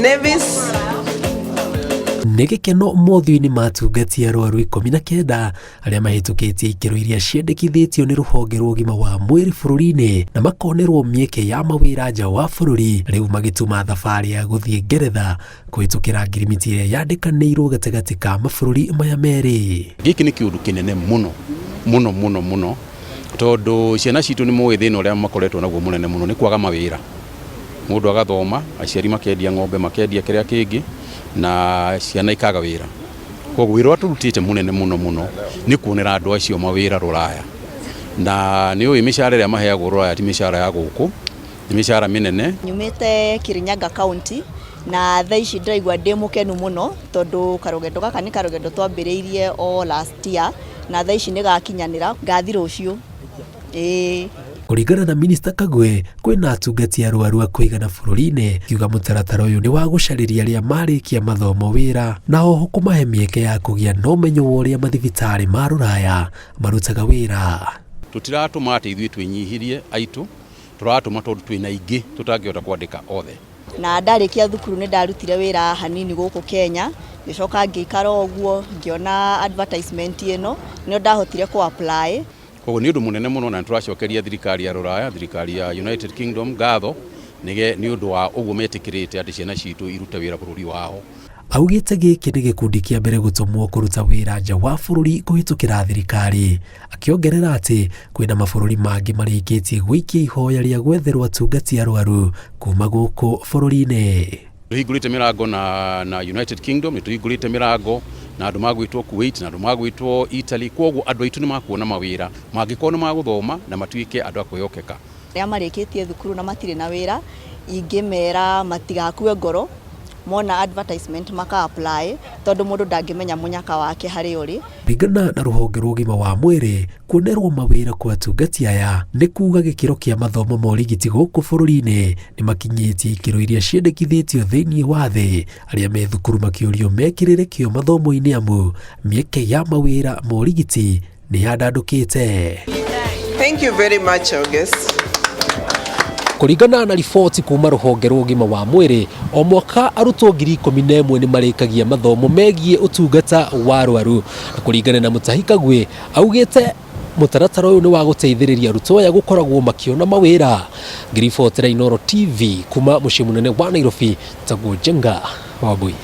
Nevis. Nĩ gĩkeno mothiũ-inĩ ma atungati arwaru 19 arĩa mahĩtũkĩtie ikĩro iria ciendekithĩtio nĩ rũhonge rwa ũgima wa mwĩrĩ bũrũri-inĩ na makonerwo mĩeke ya mawĩra nja wa bũrũri, rĩu magĩtuma thabarĩ ya gũthiĩ Ngeretha kũhĩtũkĩra ngirimiti ĩrĩa yandĩkanĩirwo gatagatĩ ka mabũrũri maya merĩ. Gĩkĩ nĩ kĩũndũ kĩnene mũno mũno mũno mũno, tondũ ciana citũ nĩ mũĩ thĩna ũrĩa makoretwo naguo mũnene mũno nĩ kwaga mawĩra. Mũndũ agathoma, aciari makendia ng'ombe, makendia kĩrĩa kĩngĩ, na ciana ikaga wĩra. Koguo wĩra ũrĩa tũrutĩte mũnene mũno mũno nĩ kuonera andũ acio mawĩra rũraya. Na nĩ ũĩ mĩcara ĩrĩa maheagwo rũraya ti mĩcara ya gũkũ, nĩ mĩcara mĩnene. Nyumĩte Kirinyaga County na thaa ici ndĩraigua ndĩ mũkenu mũno tondũ karũgendo gaka nĩ karũgendo twambĩrĩirie o last year na thaa ici nĩ gakinyanĩra, ngathi rũciũ, ĩĩ. Kũringana na Minista Kagwe, kwĩna atungati arwaru a kũigana bũrũri-inĩ, akiuga mũtaratara ũyũ nĩ wa gũcarĩria arĩa marĩkia mathomo wĩra na oho kũmahe mĩeke ya kũgĩa na ũmenyo wa ũrĩa mathibitarĩ ma rũraya marutaga wĩra. Tũtiratũma atĩ ithuĩ twĩnyihirie aitũ, tũratũma tondũ twĩna aingĩ tũtangĩhota kwandĩka othe. Na ndarĩkia thukuru nĩ ndarutire wĩra hanini gũkũ Kenya, ngĩcoka ngĩikara ũguo, ngĩona advertisement ĩno, nĩyo ndahotire kũ apply. Koguo nĩ ũndũ mũnene mũno na nĩ tũracokeria thirikari ya rũraya, thirikari ya United Kingdom ngatho nĩ ũndũ wa ũguo metĩkĩrĩte atĩ ciana citũ irute wĩra bũrũri wao. Augĩte gĩkĩ nĩ gĩkundi kĩa mbere gũtũmwo kũruta wĩra nja wa bũrũri kũhĩtũkĩra thirikari. Akĩongerera atĩ kwĩna mabũrũri mangĩ marĩkĩtie gũikia ihoya rĩa gwetherwo atungati arwaru kuma gũkũ bũrũri-inĩ. Tũhingũrĩte mĩrango na United Kingdom, nĩ tũhingũrĩte mĩrango na andũ magwĩtwo Kuwait, na andũ magwĩtwo Italy. Kwoguo andũ aitũ nĩ makuona mawĩra mangĩkorwo nĩ magũthoma na matuĩke andũ a kwĩhokeka. Arĩa marĩkĩtie thukuru na matirĩ na wĩra, ingĩmera matigakue ngoro, mona advertisement maka apply, tondũ mũndũ ndangĩmenya mũnyaka wake harĩa ũrĩ. Kũringana na rũhonge rwa ũgima wa mwĩrĩ, kuonerwo mawĩra kwa atungati aya nĩ kuga gĩkĩro kĩa mathomo ma ũrigiti gũkũ bũrũri-inĩ nĩ makinyĩtie ikĩro iria ciendekithĩtio thĩinĩ wa thĩ. Arĩa me thukuru makĩũrio mekĩrĩre kĩo mathomo-inĩ amu mĩeke ya mawĩra ma ũrigiti nĩ yandandũkĩte. Thank you very much, August. Kũringana na riboti kuma rũhonge rwa ũgima wa mwĩrĩ, o mwaka arutwo 11,000 nĩ marĩkagia mathomo megiĩ ũtungata wa arwaru. Na kũringana na Mutahi Kagwe, augĩte mũtaratara ũyũ nĩ wa gũteithĩrĩria arutwo aya gũkoragwo makĩona mawĩra. Ngĩribotera Inooro TV kuma mũciĩ mũnene wa Nairobi, Taguo Njenga Wambui.